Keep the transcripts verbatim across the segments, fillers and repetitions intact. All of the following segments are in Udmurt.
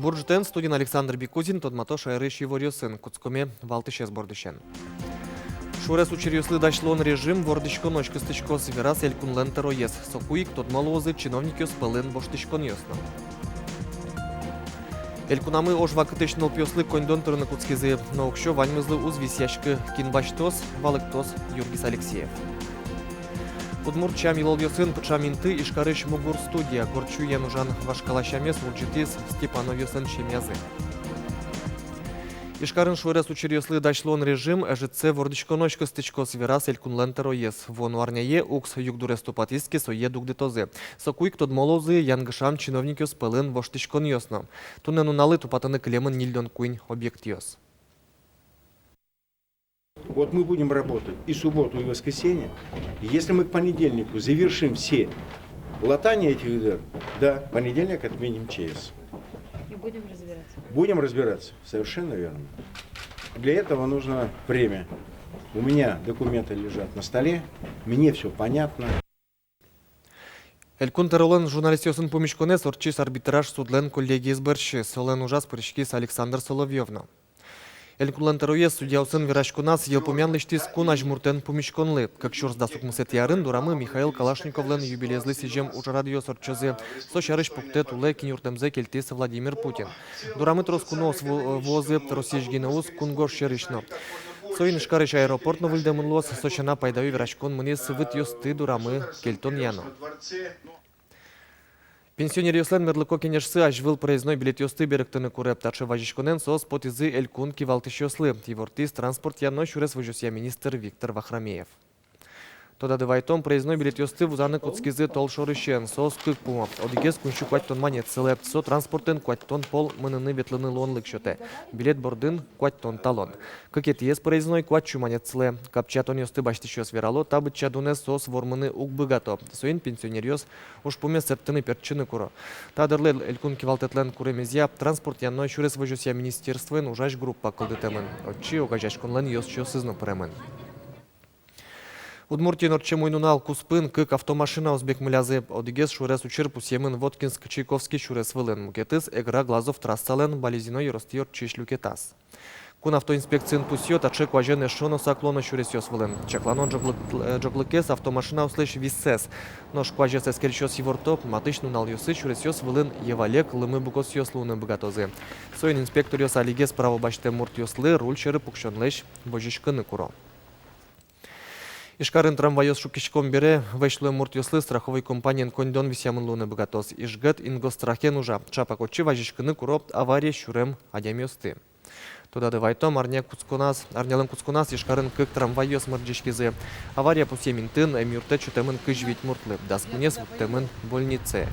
Бур ӝытэн! Студиын Александр Бикузин. Тодмато шаерысь иворъёсын. Кутскоме валтӥсез бордысен. Шурес учыръёслы дась луон режим вордӥськонозь кыстӥськоз, вераз элькунлэн тӧроез. Соку ик тодмо луозы чиновникъёс пӧлын воштӥськонъёс но. Элькунамы ож вакытысь нылпиослы коньдон тырыны кутскизы, но уксё ваньмызлы уз висъяськы. Кин басьтоз, валэктоз Юргис Алексеев. Удмурт сям-йылолъёсын пыӵам инты — Ижкарысь «Мугур» студия. Горд сюен ужан вашкала сямез улӟытӥз Степановъёслэн семьязы. Ижкарын шурес учыръёслы дась луон режим ӧжытсэ вордӥськонозь кыстӥськоз, вераз элькунлэн тӧроез. Вуоно арняе укс югдурез тупатӥз ке, сое дугдытозы. Соку ик тодмо луозы янгышам чиновникъёс пӧлын воштӥськонъёс но. Туннэ нуналлы тупатыны кылемын ньыльдон куинь объектъёс. Вот мы будем работать и субботу, и воскресенье. Если мы к понедельнику завершим все латания этих дыр, да, понедельник отменим ЧС. И будем разбираться. Будем разбираться, совершенно верно. Для этого нужно время. У меня документы лежат на столе, мне всё понятно. Элькун тӧролэн журналистъёсын пумиськонэз ортчиз арбитраж судлэн коллегиез бӧрсьы. Солэн ужаз пыриськиз Александр Соловьёв но. Элькунлэн тӧроез судьяосын вераськоназ йылпумъян лэсьтӥз кун азьмуртэн пумиськонлы. Кык сюрс дас укмысэтӥ арын Дурамы Михаил Калашниковлэн юбилеезлы сӥзем ужрадъёс ортчозы. Со сярысь пуктэт улэ киньюртэмзэ кельтӥз Владимир Путин. Дурамы трос куноос ву-, вуозы Россиысь гинэ уз, кунгож сьӧрысь но. Соин Ижкарысь аэропорт но выльдэмын луоз. Со сяна пайдаё вераськон мынӥз вытъёсты Дурамы кельтонъя но. Пенсионеръёслэн мерлыко кенешсы азьвыл проездной билетъёсты берыктыны куре. Таӵе вазиськонэн соос потӥзы элькун кивалтӥсьёслы, ивортӥз транспортъя но сюрес возёсъя министр Виктор Вахромеев. Тодады вайтом, проездной билетъёсты вузаны кутскизы толшорысен. Соос кык пумо. Одӥгез куинь сю куатьтон манет сылэ. Со транспортын куатьтон пол мыныны-ветлыны луонлык сётэ. Билет бордын куатьтон талон. Кыкетӥез проездной куать сю манет сылэ. Капчиятонъёсты басьтӥсьёс верало, та быдӟа дунэз соос вормыны уг быгато. Соин пенсионеръёс ужпумез сэрттыны-пертчыны куро. Та дырлы элькун кивалтэтлэн куремезъя транспортъя но сюрес возёсъя министерствоын ужась группа кылдытэмын. Отчы огазеяськонлэн ёзчиосыз но пыремын. Удмуртиын ортчем уй-нунал куспын кык автомашинаос бекмылязы. Одӥгез шурес учыр пусъемын Воткинск — Чайковский сюрес вылын, мукетыз Эгра-Глазов трассалэн Балезино ёросты ортчись люкетаз. Кун автоинспекциын пусъё, таӵе куазен эшшо но сак луоно сюресъёс вылын. Чаклано ӝоглык-, э, ӝоглыкез автомашинаослэсь висэз. Нош куазез эскерисьёс иворто: матысь нуналъёсы сюресъёс вылын йӧвалег лымы букосъёс луыны быгатозы. Соин инспекторъёс алигес право басьтэм муртъёслы руль сьӧры пуксёнлэсь возиськыны куро. Ижкарын трамвайёс шуккиськом бере вӧсь луэм муртъёслы страховой компаниен коньдон висъямын луыны быгатоз. Ижгет «Ингосстрахен» ужа. Чапак отчы вазиськыны куро авария сюрем адямиосты. Тодады вайтом, арня кутсконаз, арнялэн кутсконаз Ижкарын кык трамвайёс мырӟиськизы. Авария пусъем интыын эмъюрттэт сётэмын кызь вить муртлы, дас куинез вуттэмын больницае.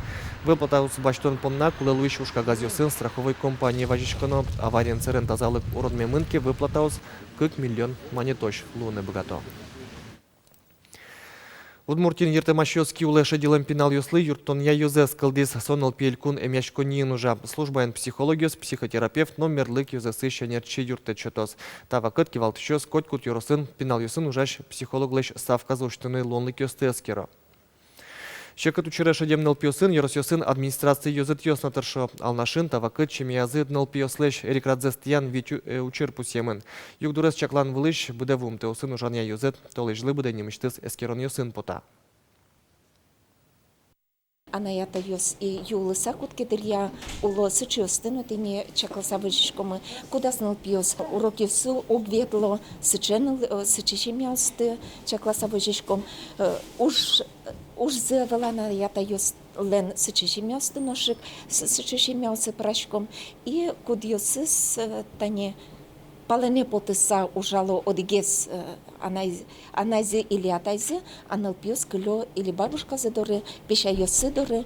Выплатаос басьтон понна кулэ луись ужкагазъёсын страховой компание вазиськоно. Авариен сэрен тазалык уродмемын ке, выплатаос кык миллион манетозь луыны быгато. Удмуртиын йыртэмасьёс ки улэ шедьылэм пиналъёслы юрттонъя ёзэз кылдӥз. Со нылпи элькун эмъяськонниын ужа. Службаын психологъёс, психотерапевт но мерлык ёзэсысь ӧнерчи юрттэт сётоз. Та вакыт кивалтӥсьёс котькуд ёросын пиналъёсын ужась психологлэсь ставказэ усьтыны луонлыкъёсты эскеро. Секыт учыре шедем нылпиосын ёросъёсын администраци ёзэтъёс но тыршо. Алнашын та вакыт семьязы нылпиослэсь эрикрадзэс тӥян вить у-, э, учыр пусъемын. Югдурез чаклан вылысь быдэ вуымтэосын ужанъя ёзэт толэзьлы быдэ нимысьтыз эскеронъёсын пота. Анай-атайёс и юылыса кутскизы дыръя уло сыӵеосты но тӥни чакласа возиськомы. Кудаз нылпиос урокъёсы уг ветло, сыӵе ныл-, э, сыӵе семьяосты чакласа возиськом. Э, уж Ужзы ӧвӧл анай-атайёслэн сыӵе семьяосты, нош ик с-, сыӵе семьяосы пыраськом. И кудъёсыз, э, тани палэнэ потыса ужало одӥгез, э, анай-, анайзы или атайзы, а нылпиос кылё или бабушказы доры, песяйёссы доры.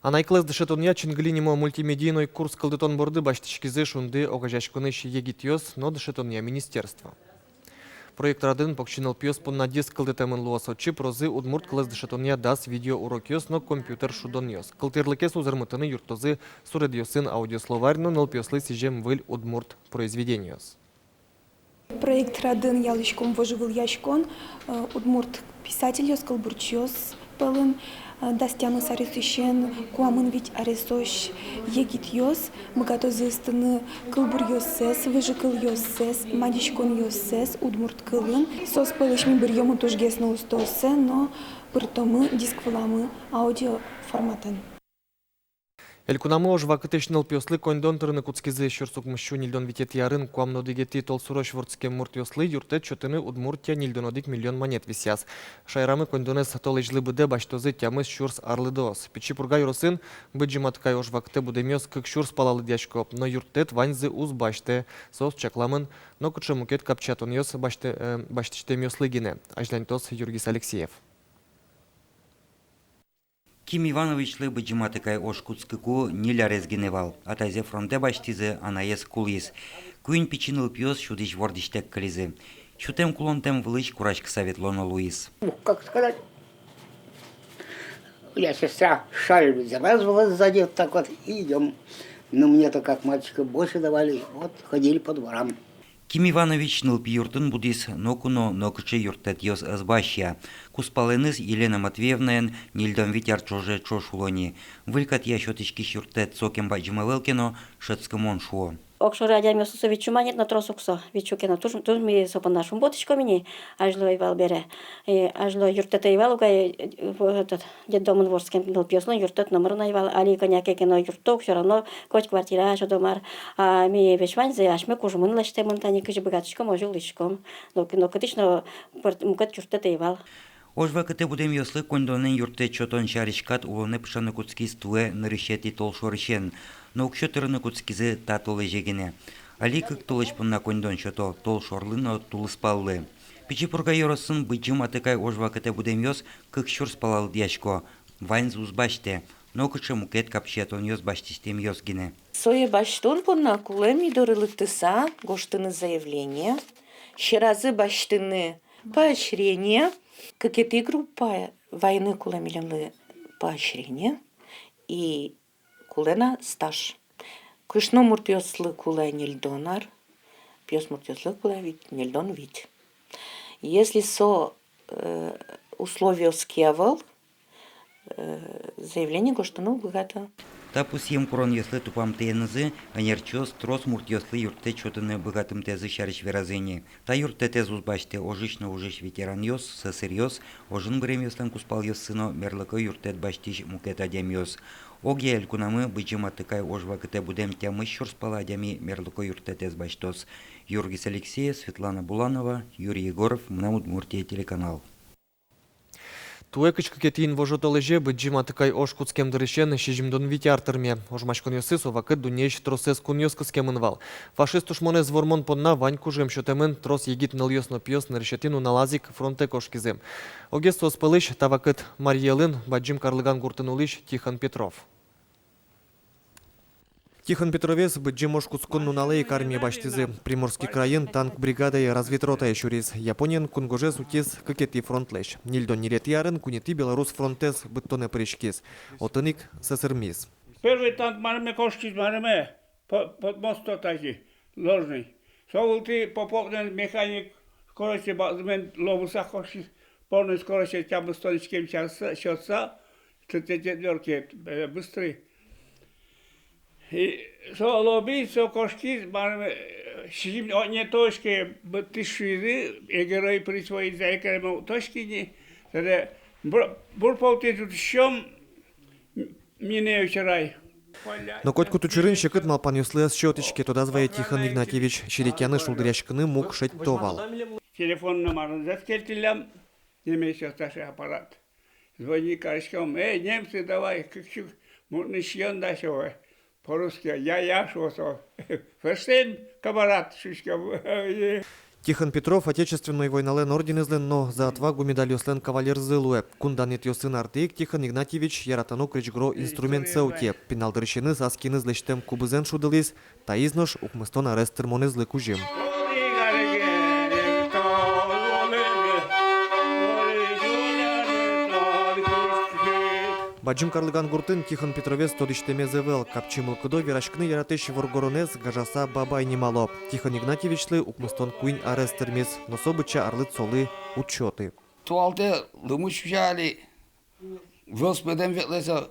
Анай кылэз дышетонъя «Чингыли» нимо мультимедийной курс кылдытон борды басьтӥськизы «Шунды» огазеяськонысь егитъёс но дышетонъя министерство. Проект радын покчи нылпиос понна диск кылдытэмын луоз. Отчы пырозы удмурт кылэз дышетонъя дас видеоурокъёс но компьютер шудонъёс. Кылтырлыкез узырмытыны юрттозы суредъёсын аудиословарь но нылпиослы сӥзем выль удмурт произведениос. Проект радын ялӥськом вожвылъяськон, э, удмурт писательёс, кылбурчиос, Пӧлын, э, дас тямыс аресысен куамын вить аресозь егитъёс быгатозы ыстыны кылбуръёссэс, выжыкылъёссэс, мадиськонъёссэс удмурт кылын. Соос пӧлысь ми быръёмы тужгес но устооссэ но пыртомы диск выламы аудиоформатын. Элькунамы ож вакытысь нылпиослы коньдон тырыны кутскизы. Сюрс укмыссю ньыльдон витетӥ арын куамын одӥгетӥ толсурозь вордскем муртъёслы юрттэт сётыны Удмуртия ньыльдон одӥг миллион манет висъяз. Шаерамы коньдонэз толэзьлы быдэ басьтозы тямыс сюрс арлыдоос. Пичи Пурга ёросын Быдӟым Атыкай ож вакытэ будэмъёс кык сюрс пала лыдъясько, но юрттэт ваньзы уз басьтэ. Соос чакламын нокыӵе мукет капчиятонъёс басьтэ-, э, басьтӥсьтэмъёслы гинэ. Азьланьтоз Юргис Алексеев. Ким Ивановичлы Быдӟым Атыкай ож кутскыку ньыль арес гинэ вал. Атайзэ фронтэ басьтӥзы, анаез кулӥз. Куинь пичи нылпиос сюдӥсь вордӥсьтэк кылизы. Сютэм-кулонтэм вылысь кураськыса ветлоно луиз. Ну, как сказать, я, сестра шаль завязывала сзади, вот так вот, и идём. Ну, мне-то как мальчика больше давали, вот, ходили по дворам. Ким Иванович нылпи юртын будӥз, ноку но нокыӵе юрттэтъёс ӧз басьтъя. Кузпаленыз Елена Матвеевнаен ньыльдон вить ар ӵоже ӵош уло ни. Выль катъя сётӥськись юрттэт сокем бадӟым ӧвӧл ке но, шӧдскымон, шуо. Огшоры адямиослы со вить сю манет но трос ук со, вить сю ке но, туж, туж ми со понна шумпотӥськом ини, азьло ӧй вал бере. Э, азьло юрттэт ӧй вал ук ай, э, в-, этот, детдомын вордскем нылпиослэн юрттэт номыр но ӧй вал, али кӧня ке но юртто ук, всё равно коть квартира, сёто мар. А ми весь ваньзэ асьме кужмын лэсьтэмын, тани кызьы быгатӥськом, озьы улӥськом. Но, нокытысь но пӧрт-, мукет юрттэт ӧй вал. Ож вакытэ будэмъёслы коньдонэн юрттэт сётон сярысь кат улонэ пыӵаны кутскиз туэ нырысетӥ толшорысен. Но уксё тырыны кутскизы та толэзе гинэ. Али кык толэзь понна коньдон сёто, толшорлы но тулыспаллы. Пичи Пурга ёросын Быдӟым Атыкай ож вакытэ будэмъёс кык сюрс пала лыдъясько. Ваньзы уз басьтэ, нокыӵе мукет капчиятонъёс басьтӥсьтэмъёс гинэ. Сое басьтон понна кулэ ми доры лыктыса гожтыны заявление, сьӧразы басьтыны поощрение, кыкетӥ группае вайыны кулэ милемлы поощрение и кулэ на стаж. Кышномуртъёслы кулэ ньыльдон ар, пиосмуртъёслы кулэ вить, ньыльдон вить. Если со, э, условиос ке ӧвӧл, э, заявление гожтыны уг быгаты. Та пусъем куронъёслы тупамтэенызы ӧнерчиос трос муртъёслы юрттэт сётыны быгатымтэзы сярысь веразы ини. Та юрттэтэз уз басьтэ ожысь но ужысь ветеранъёс, сӧсыръёс, ожын быремъёслэн кузпалъёссы но мерлыко юрттэт басьтӥсь мукет адямиос. Огъя элькунамы Быдӟым Атыкай ож вакытэ будэм тямыс сюрс пала адями мерлыко юрттэтэз басьтоз. Юргис Алексеев, Светлана Буланова, Юрий Егоров, «Мынам Удмуртие» телеканал. Туэ кызь кыкетӥ инвожо толэзе Быдӟым Атыкай ож кутскем дырысен сизьымдон вить ар тырме. Ожмаськонъёсы со вакыт дуннеысь тросэз кунъёс кыскемын вал. Фашист тушмонэз вормон понна вань кужым сётэмын, трос егит нылъёс но пиос нырысетӥ нуналаз ик фронтэ кошкизы. Огез соос пӧлысь та вакыт Марий Элын, Бадӟым Карлыган гуртын улӥсь Тихон Петров. Тихон Петровез Быдӟым ож кутскон нуналэ ик армие басьтӥзы. Приморский крайын танк бригадае разведротае сюриз. Япониен кунгожез утиз кыкетӥ фронтлэсь. Ньыльдон ньылетӥ арын куинетӥ Белорус фронтэз быдтонэ пыриськиз. Отын ик сӧсырмиз. Первый танк марыме кошкиз, марыме, по-, под мостом тазьы, ложный. Со вылтӥ Поповлэн механик, короче, бадӟымын лобыса кошкиз, полной скоростен тямыстон иськем часэ сётса, Т Т четвёркае, э, быстрый. И со лобӥз, со кошкиз, мар, э, сизьым, о, не точке, быдтӥз шуизы, эгерой присвоить, за эгерем точки ни, тогда бур, бур полтӥз утӥсьём, мине вчера. Но котькуд учырын секыт малпанъёслы ӧз сётӥське, тодаз вае Тихон Игнатьевич. Серекъяны, шулдыръяськыны муг шедьто вал. Телефон номерзэ кельтӥллям, немецкой таӵе аппарат. Звони кариськом: «Эй, немцы, давай, кык сю муртны сиён дасьтоды». По-русски: «Я, я», шуо со. «Ферштейн, камарад», шуиськом. Тихон Петров Отечественной войналэн орденэзлэн но «За отвагу» медальёслэн кавалерзы луэ. Кун данъетъёсын артэ ик Тихон Игнатьевич яратоно крезьгуро инструментсэ утэ. Пинал дырысеныз ас киыныз лэсьтэм кубызэн шудылӥз, таиз нош укмыстон арес тырмонэзлы кузьым. Бадӟым Карлыган гуртын Тихон Петровез тодӥсьтэмез ӧвӧл. Капчи мылкыдо вераськыны яратӥсь воргоронэз гажаса бабай нимало. Тихон Игнатьевичлы укмыстон куинь арес тырмиз, но со быдӟа арлыд солы уд сёты. Туалтэ лымы сузя али. Велосипедэн ветлэ со,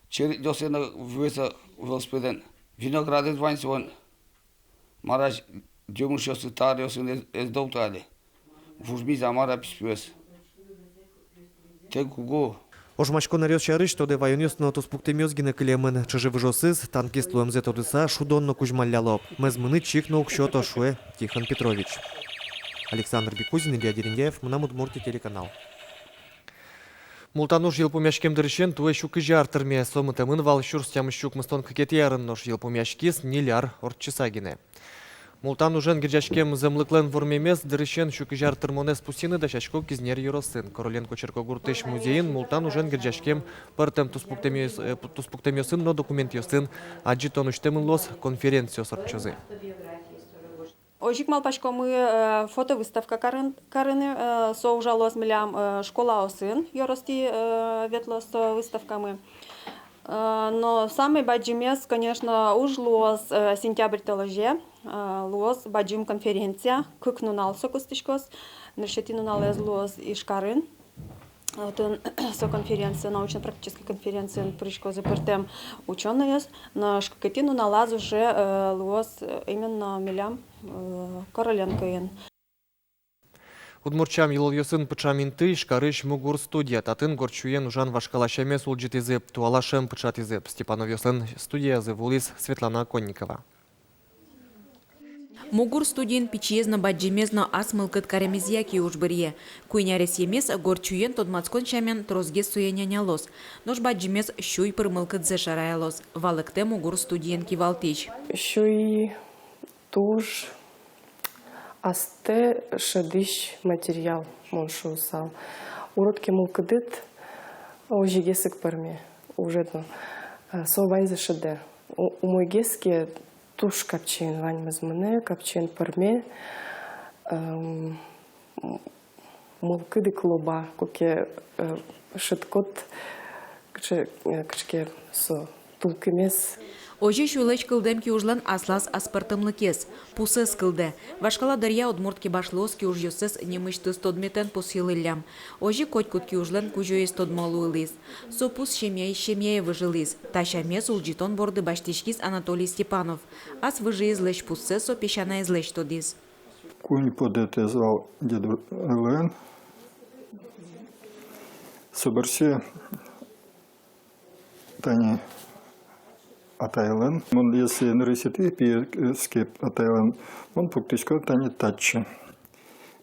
чередъёсэ но вуэ со велосипедэн. Виноградэз вань солэн. Мар ась ӟумышъёсыз, та аръёсын эз, эз довты али. Вужмиз-а, мар-а писпуэз. Тэк уго. Ожмаськон аръёс сярысь тодэ ваёнъёс но туспуктэмъёс гинэ кылемын. Чыжы-выжыосыз, танкист луэмзэ тодыса, шудон но кузьмалляло. Мӧзмыны чик но уг сёто, шуэ Тихон Петрович. Александр Бекузин, Илья Дерендяев, «Мынам Удмуртие» телеканал. Мултан уж йылпумъяськем дырысен туэ сю кызь ар тырме. Со мытэмын вал сюрс тямыссю укмыстон кыкетӥ арын, нош йылпумъяськиз ньыль ар ортчыса гинэ. Мултан ужен герӟаськем зэмлыклэн вормемез дырысен сю кызь ар тырмонэз пусйыны дасясько Кизнер ёросын. Короленко черкогуртысь музейын мултан ужен герӟаськем пӧртэм туспуктэмъёс-, э, пу-, туспуктэмъёсын но документъёсын адӟытон усьтэмын луоз, конференциос ортчозы. Озьы ик малпаськомы, э, фотовыставка карын-, карыны, э, со ужалоз милям, э, школаосын, ёростӥ, э, ветлоз со выставкамы. Э, но самой бадӟымез, конечно, уж луоз, э, сентябрь толэзе, э, луоз бадӟым конференция, кык нунал со кыстӥськоз, нырысетӥ нуналэз луоз Ижкарын. Отын со конференция, научно-практической конференциын пыриськозы пӧртэм учёнойёс, но кыкетӥ нуналаз уже, э, луоз, э, именно милям, э, Короленкоын. Удмурт сям-йылолъёсын пыӵам инты — Ижкарысь «Мугур» студия. Татын горд сюен ужан вашкала сямез улӟытӥзы, туала шӧм пыӵатӥзы. Степановъёслэн студиязы вуылӥз Светлана Оконникова. «Мугур» студиын пичиез но, бадӟымез но ас мылкыд каремезъя киужбыръе. Куинь аресъемез горд сюен тодматскон сямен тросгес сое нянялоз. Нош бадӟымез сюй пыр мылкыдзэ шараялоз, валэктэ «Мугур» студиен кивалтӥсь. Сюй туж астэ шӧдӥсь материал, мон шуысал. Урод ке мылкыдыд, озьыгес ик пӧрме ужед но. Э, со ваньзэ шӧдэ. У-, умойгес ке, туж капчиен ваньмыз мынэ, капчиен пӧрме. Эм, м-, мылкыд ик лоба, куке, э, шӧдӥськод, кыӵе, э, кыӵе ке со тулкымез. Озьы сюйлэсь кылдэм киужлэн аслаз аспӧртэмлыкез — пусэз кылдэ. Вашкала дыръя удмурт кибашлыос киужъёссэс нимысьтыз тодметэн пусйылӥллям. Озьы котькуд киужлэн кузёез тодмо луылӥз. Со пус семьяысь семьяе выжылӥз. Та сямез улӟытон борды басьтӥськиз Анатолий Степанов. Ас выжыезлэсь пуссэ со песянаезлэсь тодӥз. Куинь подэтэз вал дедулэн. Со бӧрсьы тани атайлэн. Мон если нырысетӥ пиез ке атайлэн, мон пуктӥсько тани татчы.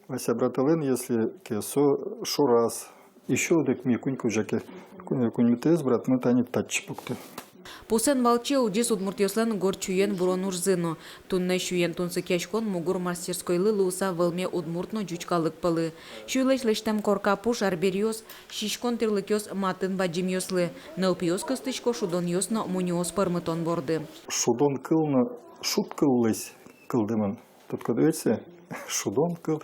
Вася братэлэн если ке, со шораз. Ещё одӥг ми куинь кузя ке. Куинь-, куиньметӥез братмы тани татчы пуктэ. Пусэн валче улӟиз удмуртъёслэн горд сюен вурон ужзы но. Туннэ сюен тунсыкъяськон «Мугур» мастерскойлы луыса вӧлме удмурт но ӟуч калык пӧлы. Сюйлэсь лэсьтэм корка пуш, арбериос, сиськон тирлыкъёс матын бадӟымъёслы. Нылпиос кыстӥсько шудонъёс но мунёос пӧрмытон борды. Шудон кыл но шуд кыллэсь кылдэмын. Тодӥськоды ведь, шудон кыл,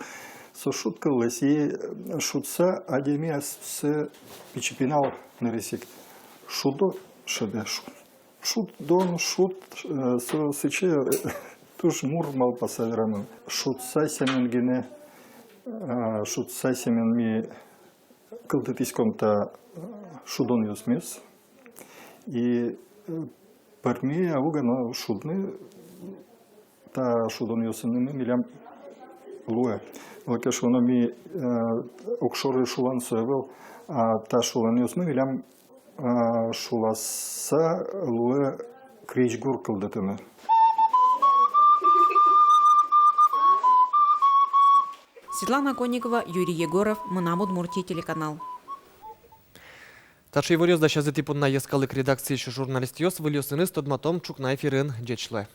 со шуд кыллэсь, и, э, шудса адями ассэ пичи пинал нырысь ик. Шудо шӧдэ, шу-, шудон, шуд, э, со сыӵе, э, туж мур малпаса верамын. Шудса сямен гинэ, э, шудса сямен ми кылдытӥськом та, э, шудонъёсмес. И, э, пӧрме уг но шудны, та шудонъёсынымы милям луэ. Малы ке шуоно, ми, э, огшоры шулан со ӧвӧл, а та шуланъёсмы милям, э, шуласа луэ крезьгур кылдытыны. Светлана Конникова, Юрий Егоров, «Мынам Удмуртие» телеканал. Таӵе иворъёс дасязы тӥ понна йӧскалык редакциысь журналистъёс. Выльёсыныз тодматом ӵукна эфирын. Ӟеч луэ.